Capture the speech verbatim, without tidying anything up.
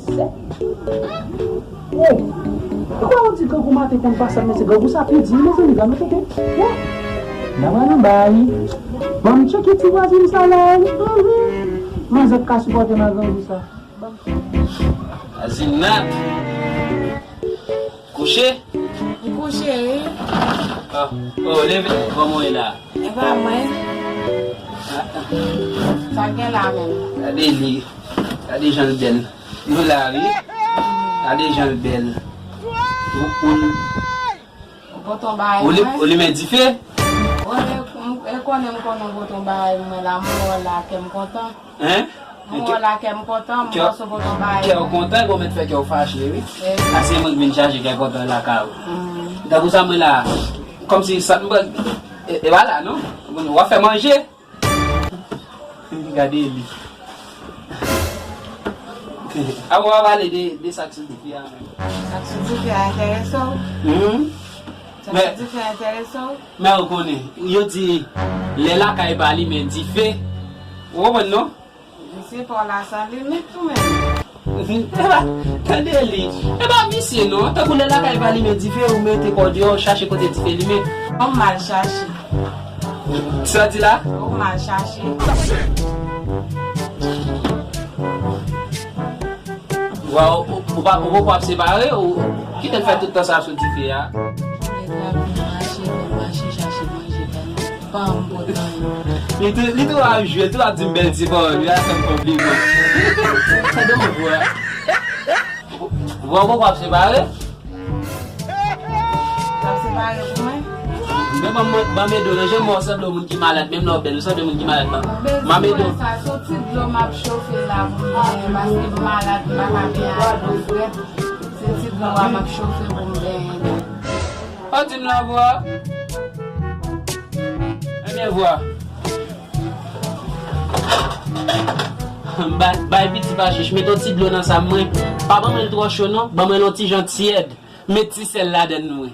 Oh! Ou kwè yon ti grangou maten konn pase, men se grangou sa pi di, mezanmi, gade tete. Oh! N a pral anba, wi. Ban m tcheke ti vwazen sa la, wi. Mhm. Manzè p ka sipòte nan grangou sa. Azinat. Kouche? M kouche, wi. Ah, oh, leve. Kòman w ye la? E pa mwen. Sa k gen la menm? Gade li. Gade jan l bèl. Nou la, wi. Gade jan l bèl. Ou, ou, Ou pote yon bagay ou li-, mwen? Ou limen dife? Ou li-, m, e konnen m konnen w pote yon bagay mwen la, m wè w la, kè m kontan. Hein? M wè w la, kè m kontan, m panse w pote yon bagay mwen. Kè w kontan, bon, mèt fè kè w fache, wi. E. A se mwen k vin chache kè kontan lakay ou. Mm. Tankou sa mwen la, kòmsi sa m pran, e, e pa la, non? W ap fè manje? Gade li. Avan w a pale de, de sa k sou dife a menm. Sa k sou dife a enterese w? Hmm. Sa k sou dife a enterese w? Men ou konnen, yo di, lè lakay pa limen dife. Ou konprann, non? Misye pa w la san limit ou menm. Epa, tande li. Epa misye non. Tankou lè lakay pa limen dife, ou mete kò deyò, ou chache kote dife limen. Ou mal chache. Sa di la? Ou mal chache. Wa, ou, ou, ou pa, ou poko ap separe, ou, kite l fè tout tan sa sou dife a. Nèg la vin mache, vin mache, chache manje, pa m pot anyen. Li tou, li tou ap jwe, tou ap di m bèl ti pawòl, li ap fè m konpliman. Tande yon vwa. Vwa, ou poko ap separe? T ap separe pou mwen? Men ban mwen, ban m ede w, non, jan mwen sanble yon moun ki malad, menm lè w bèl, ou sanble moun ki malad, ban m ede w. Sa, se yon ti dlo m ap chofe la pou m byen, paske m malad, m pa ka byen a doz frèt. Se ti dlo a m ap chofe pou m benyen. Ou di m la vwa. Ebyen vwa. Bay, bay piti pa chich, met yon ti dlo nan sa mwen. Pa ban mwen l twò cho non, ban mwen l yon ti jan tyèd. Met ti sèl ladann mwen.